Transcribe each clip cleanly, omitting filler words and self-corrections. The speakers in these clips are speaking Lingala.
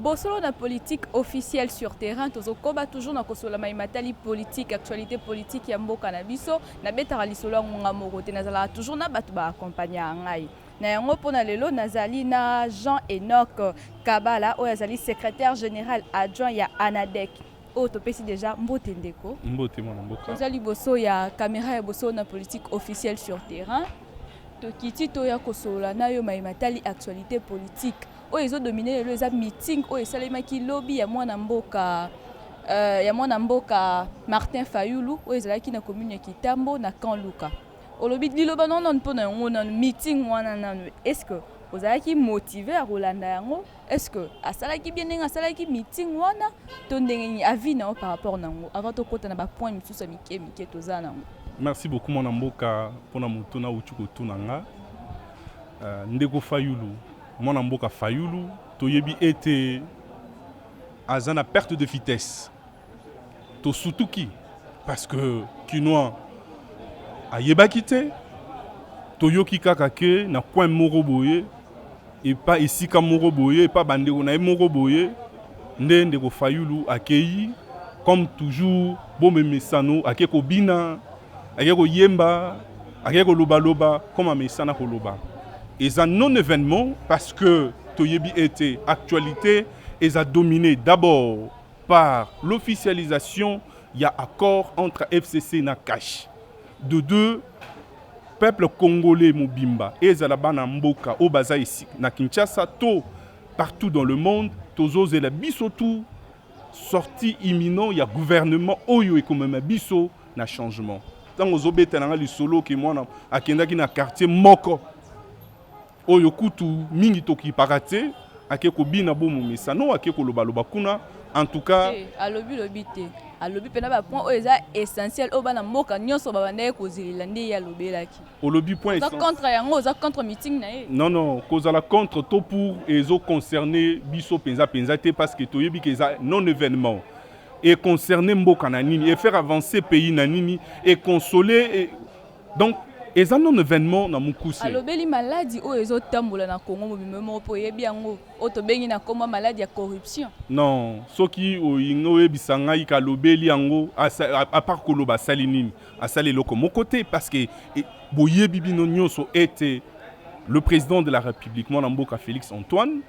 Bosolo na politique officielle sur terrain, tozokoba toujours na kosola mai matali politique, actualité politique ya mboka na biso. Nabetaka lisolo ya ngonga moko te, nazalaka toujours na bato baaccompagnaka ngai na yango. Mpona lelo, nazali na Jean Enoch Kabala, oyo azali secrétaire général adjoint ya ANADEC, oyo topesi déjà mbote, ndeko. Mbote, mwana mboka. Toza liboso ya caméra ya Bosolo na politique officielle sur terrain. Tokiti toya kosolola na yo mai matali actualité politique oyo ezodominer lelo. Eza meeting oyo esalemaki lobi ya mwana mboka Martin Fayulu, oyo ezalaki na commune ya Kitambo, na Camp Luka. Olobi liloba nano mpona yango nanu, meeting wana nanu, est ce que ozalaki motivé ya kolanda yango? Est ce que asalaki bien ndenge asalaki meeting wana to ndenge nini? Avis na yo par rapport na yango, avant tokɔta na bapoint misusu ya mike mike toza nango. Merci beaucoup, mwana mboka, mpona motuna auti kotuna nga. Ndeko Fayulu, mwana mboka Fayulu, toyebi ete aza na perte de vitesse. Tosutuki parce que kinois ayebaki te. Toyoki kaka ke na coin moko boye, epa esika moko boye, epa bandeko na ye moko boye, nde ndeko Fayulu akei comme toujours, bomemesano, ake kobina, ake koyemba, ake kolobaloba comme amesana koloba. Eza non événement parce que toyebi ete actualité eza dominé d'abord par l'officialisation ya accord entre FCC na CACH. De deux, peuple congolais mobimba, ezala bana mboka oyo baza na Kinshasa to partout dans le monde, tozozela biso tout sortie imminent ya gouvernement oyo ekomema biso na changement. Ntango ozobeta nanga lisolo ke mwana akendaki na quartier moko oyo kutu mingi tokipaka te, ake kobina bomomesano, ake kolobaloba kuna, en tout cas. Alobi lobi te, alobi mpena bapoint oyo eza essentiel, oyo bana mboka nyonso babandaki kozelela, nde ye alobelaki. Olobi point. Oza contre yango? Oza contre meeting na ye? Non, kozala contre to pour ezoconcerne biso mpenza mpenza te, parce que toyebi ke eza non événement. Econcerne mboka na nini? Efaire avancer pays na nini? Econsoler donc eza non événement na mokuse. Alobeli maladi oyo ezotambola na Congo mobimba moko, mpo oyebi yango, oyo tobengi na nkombo maladi ya corruption. Non, soki olingi oyebisa ngai kalobeli yango, à part koloba, asali nini? Asali eloko moko te, parce que boyebi bino nyonso ete le président de la République, mwana mboka Félix Antoine,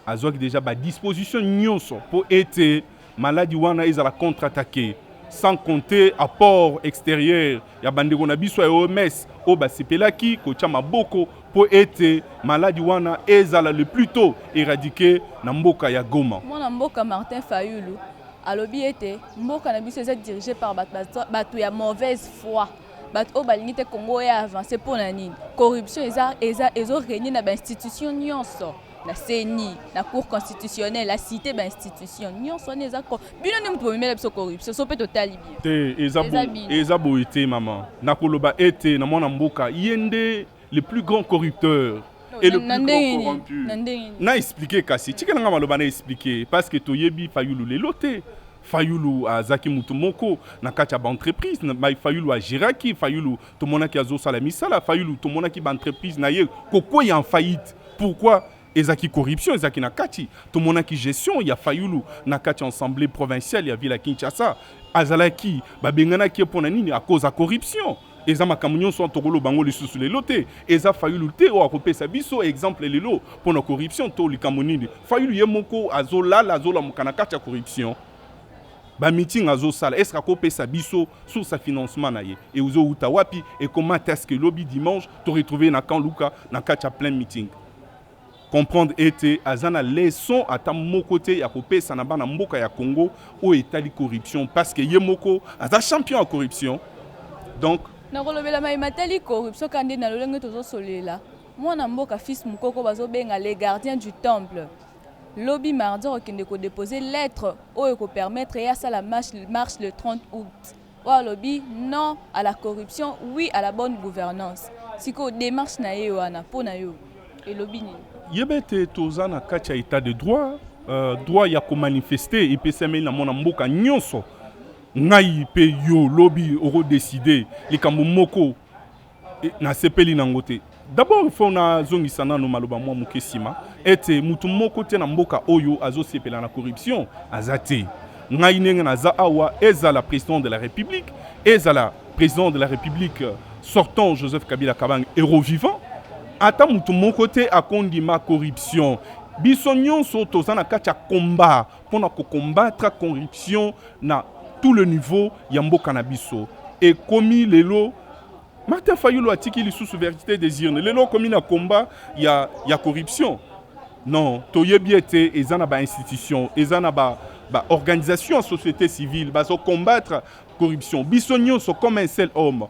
azwaki déjà badisposition nyonso mpo ete maladi wana ezala contre-attaqué, sans compter apport extérieur ya bandeko na biso ya OMS oyo basepelaki kotia maboko mpo ete maladi wana ezala le plus tôt éradiqué na mboka ya Goma. Mwana mboka Martin Fayulu alobi ete mboka na biso eza dirigé par bato ya mauvaise foi, bato oyo balingi te Congo oyo avance. Mpo na nini? Corruption eza ezorégner na bainstitution nyonso, na CENI, na Cour constitutionnelle, acité bainstitution nyonso wana eza bino nde moto bomemela biso corruption. So mpe totali bien. Te, eza boye te, mama. Nakoloba ete na mwana mboka, ye nde le plus grand corrupteur et le plus grand corrompu. Na expliquer kasi, tika nanga maloba na expliquer, parce que toyebi Fayulu lelo te. Fayulu azalaki motu moko na kati ya baentreprise. Fayulu agéraki, Fayulu tomonaki azosala misala, Fayulu tomonaki baentreprise na ye kokwea en faillite. Pourquoi? Ezalaki corruption, ezalaki na kati. Tomonaki gestion ya Fayulu na kati ya assemblée provinciale ya ville ya Kinshasa. Azalaki, babenganaki ye mpo na nini? À cause ya corruption. Eza makambo nyonso tokoloba yango lisusu lelo te. Eza Fayulu te oyo akopesa biso exemple lelo mpo na corruption to likambo nini. Fayulu ye moko azolala, azolamuka na kati ya corruption. Bameeting azosala, est ce akopesa biso source ya financement na ye ezowuta wapi? Ekoma te ce que lobi dimanche toretrouve na Camp Luka na kati ya plein meeting. Comprendre ete aza na leçon ata moko te ya kopesa na bana mboka ya Congo oyo etali corruption, parce que ye moko aza champion ya corruption, donc. Nakolobela mayema etali corruption kaka nde na lolenge tozosolela. Mwana mboka Fils Mokoko, bazobenga les gardiens du temple, lobi mardi akokende kodépose lettre oyo ekopermettre ye asala marche le 30 août, oyo alobi non à la corruption, oui à la bonne gouvernance. Sikoyo démarche na ye wana, mpo na yo elobi nini? Yeba ete toza na kati ya état de droit. Droit ya komanifester epesameli na mwana mboka nyonso. Ngai mpe yo, lobi okodécider likambo moko nasepeli nango te. D'abord, il faut nazongisa nano maloba mwa moke nsima. Ete mutu moko te na mboka oyo azosepela na corruption aza te. Ngai ndenge naza awa, ezala président de la République, ezala président de la République sortant Joseph Kabila Kabange, héros vivant, ata mutu moko te akondima corruption. Biso nyonso toza na kati ya combat mpona kocombattre corruption na tout le niveau ya mboka na biso. Ekomi lelo Martin Fayulu atiki lisusu vérité des urnes, lelo okomi na combat ya corruption. Non, toyebi ete eza na bainstitution, eza na baorganisation ba ya société civile bazocombattre corruption. Biso nyonso comme un seul homme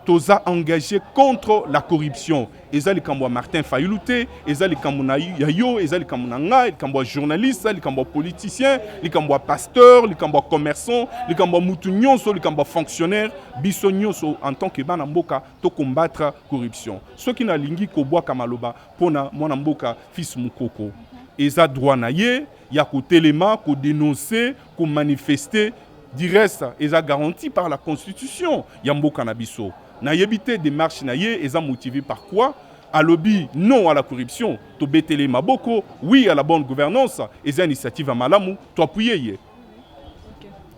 toza engagé contre la corruption. Eza likambo ya Martin Fayulu te, eza likambo na ya yo, eza likambo na ngai, likambo ya journaliste, likambo ya politicien, likambo ya pasteur, likambo ya commerçant, likambo ya mutu nyonso, likambo ya fonctionnaire. Biso nyonso en tant que bana mboka tocombattre corruption. Soki nalingi kobwaka maloba mpona mwana mboka Fils Mukoko, eza droit na ye ya kotelema, kodénoncer, komanifester. Du reste, eza garanti par la Constitution ya mboka na biso. Nayebi te démarche na ye eza motivé par quoi. Alobi non à la corruption, tobetele maboko. Oui à la bonne gouvernance, eza initiative ya malamu, toappuyer ye.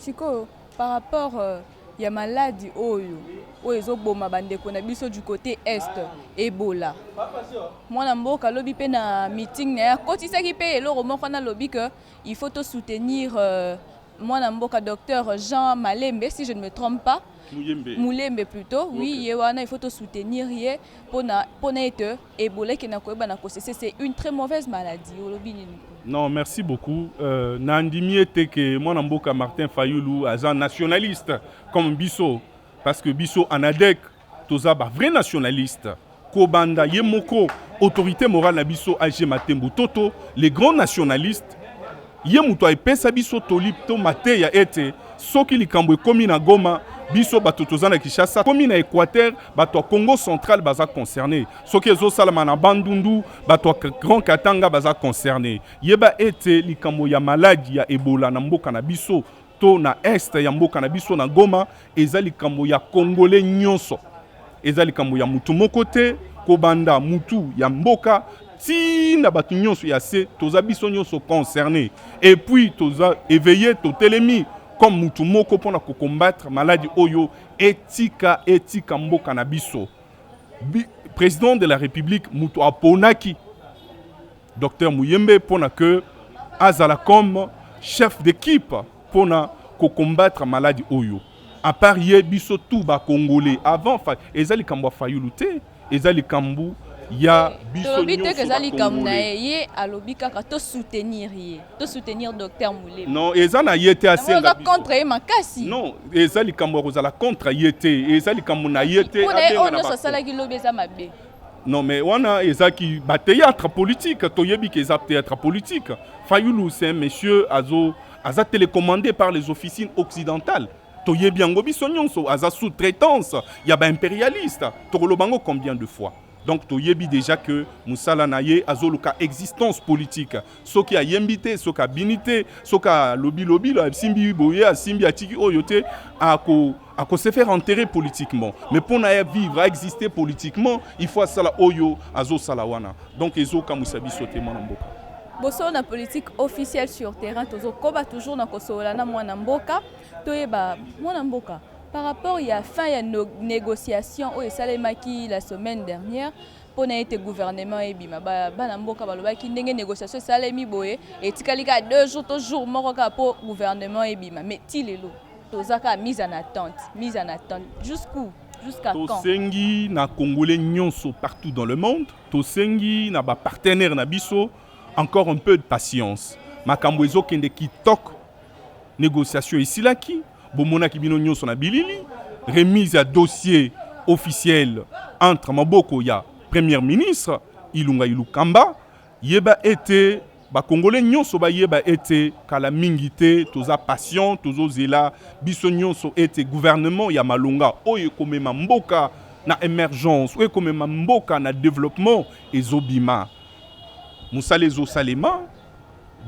Sikoyo, par rapport ya maladi oyo ezoboma bandeko na biso du côté Est, Ebola, mwana mboka alobi mpe na meeting na ye, akotisaki mpe eloko moko, nalobi ke il faut tosoutenir mwana mboka docteur Jean Malembe, si je ne me trompe pas. Muyembe. Mulembe plutôt, oui. Ye wana, il faut tosoutenir ye mpona ete Ebola ekenda koyeba na kosese. C'est une très mauvaise maladie. Olobi nini? Non, merci beaucoup. Nandimi ete ke mwana mboka Martin Fayulu aza nationaliste comme biso, parce que biso ANADEC toza bavrai nationaliste. Kobanda ye moko autorité morale na biso AG Matembu Toto, les grands nationalistes, ye moto apesa biso toli to mateya ete soki likambo ekómi na Goma, biso bato toza na Kinshasa, komi na Équateur, bato ya Congo Central baza concerné. Soki ezosalama na Bandundu, bato ya Grand Katanga baza concerné. Yeba ete likambo ya maladi ya Ebola na mboka na biso to na Est ya mboka na biso, na Goma, eza likambo ya Congolais nyonso, eza likambo ya mutu moko te. Kobanda mutu ya mboka ntina bato nyonso ya se, toza biso nyonso concerné. Et puis toza éveillé, totelemi comme mutu moko mpona kocombattre maladi oyo etika mboka na biso. Président de la République mutu aponaki docteur Muyembe mpona ke azala comme chef d'équipe mpona kocombattre maladi oyo. À part ye, biso tout bacongolais avant eza likambo ya Fayulu te, eza likambo ya biso. Tolobi te ke eza likambo na ye. Ye alobi kaka tosoutenir ye, tosoutenir docteur Mulembe. Non, eza na ye te. Asenga contre ye makasi. Non, eza likambo ya kozala contre ye te, eza likambo na ye te. Mpona ye, oyo nyonso asalaki lobi eza mabe. Non, mais wana ezaki bathéâtre politique. Toyebi ke eza théâtre politique. Fayulu, c'est un monsieur azo aza télécommandé par les officines occidentales. Toyebi yango biso nyonso. Aza sous-traitance ya baimpérialiste. Tokoloba yango combien de fois? Donc toyebi déjà que mosala na ye, azoluka existence politique. Soki ayembi te, soki abini te, soki alobilobi, asimbi boye, asimbi, atiki oyo te, ako se faire enterrer politiquement. Mais mpo na ye vivre, exister politiquement, il faut asala oyo azosala wana. Donc ezokamwisa biso te, mwana mboka. Bosolo na politique officielle sur terrain, tozokoba toujours na kosolola na mwana mboka. Toyeba, mwana mboka, par rapport ya fin ya no, négociation oyo esalemaki la semaine dernière mpona ete gouvernement ebima, bana mboka balobaki ndenge négociation esalemi boye, etikali kaka 2 jours to jour moko kaka mpo gouvernement ebima. Mais ti lelo toza kaka mise en attente, mise en attente. Jusqu'où, jusqu'à quand? Tosengi na Congolais nyonso partout dans le monde, tosengi na bapartenaire na biso, encore un peu de patience. Makambo ezokende kitoko. Négociation esilaki, bomonaki bino nyonso na bilili, remise ya dossier officiel entre maboko ya Premier ministre Ilunga Ilukamba. Yeba ete bakongole nyonso bayeba ete kala mingi te, toza patient, tozozela biso nyonso ete gouvernement ya malonga oyo ekomema mboka na émergence, oyo ekomema mboka na développement ezobima. Mosala ezosalema.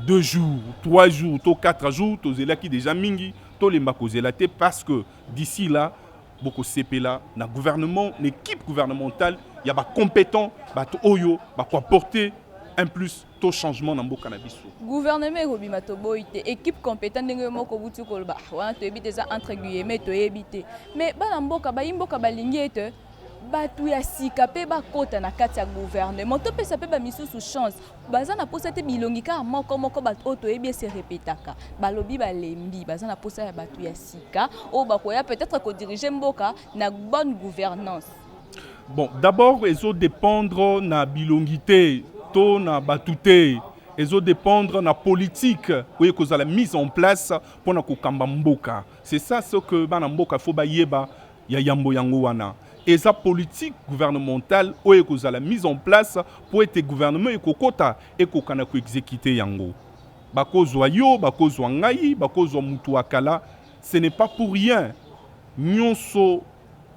2 jours, 3 jours to 4 jours, tozelaki déjà mingi, tolemba kozela te, parce que d'ici là bokosepela na gouvernement, na équipe gouvernementale ya bacompétent, bato oyo bakoapporter un plus. To changement na mboka na biso. Gouvernement ekobima, toboyi te. Équipe compétent, ndenge moko buti koloba wana, toyebi te, eza entre guillemets, toyebi te. Mais bana mboka, bayi mboka balingi ete bato ya sika mpe bakɔta na kati ya gouvernement, topesa mpe bamisusu chance. Baza na posa te bilongi kaka moko moko, bato oyo toyebi ese répétaka. Balobi balembi, baza na posa ya bato ya sika oyo bakoya peut-être kodiriger mboka na bonne gouvernance. Bon, d'abord ezodépendre na bilongi te to na bato te, ezodépendre na politique oyo ekozala mise en place mpona kokamba mboka. C'est ça ce que bana mboka faut bayeba ya yambo. Yango wana eza politique gouvernementale oyo ekozala mise en place mpo ete gouvernement ekokota, ekoka na koexécuter yango. Bakozwa yo, bakozwa ngai, bakozwa mutu ya kala, ce n'est pas pour rien. Nyonso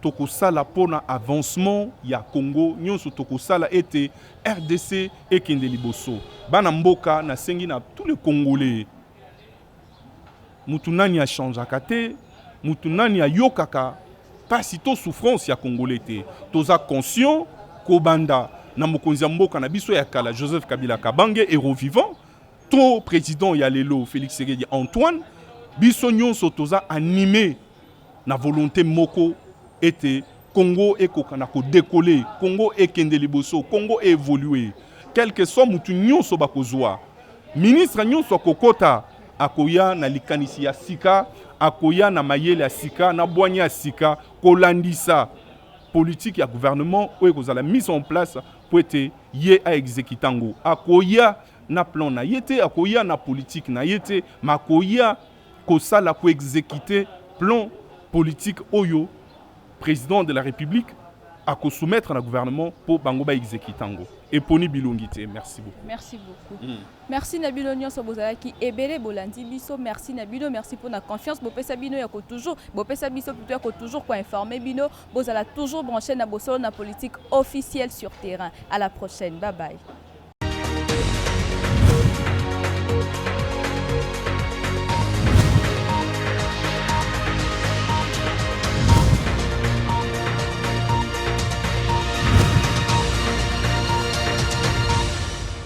tokosala mpona avancement ya Congo, nyonso tokosala ete RDC ekende liboso. Bana mboka, nasengi na tous les Congolais, mutu nani achangeaka te, mutu nani ayokaka mpasi to souffrance ya Congolais te. Toza conscient, kobanda na mokonzi ya mboka na biso ya kala, Joseph Kabila Kabange, héros vivant, to président ya lelo, Félix Tshisekedi Antoine, biso nyonso toza animé na volonté moko ete Congo ekoka na kodécoller, Congo ekende liboso, Congo évolue. Quel que soit mutu nyonso bakozwa, ministre nyonso akokota, akoya na likanisi ya sika, akoya na mayele ya sika, na bwanya ya sika, kolandisa politique ya gouvernement oyo ekozala mise en place po ete ye aexécute yango. Akoya na plan na ye te, akoya na politique na ye te, ma akoya kosala, koexécute plan politique oyo président de la République akosoumettre na gouvernement mpo bango baexécute yango. Eponi bilongi te. Merci beaucoup. Merci beaucoup. Merci na bino nyonso bozalaki ebele, bolandi biso. Merci na bino, merci mpona confiance bopesa bino ya toujours, bopesa biso plutôt ya toujours koinformer bino. Bozala toujours branché na Bosolo na Politique officielle sur terrain. À la prochaine, bye bye.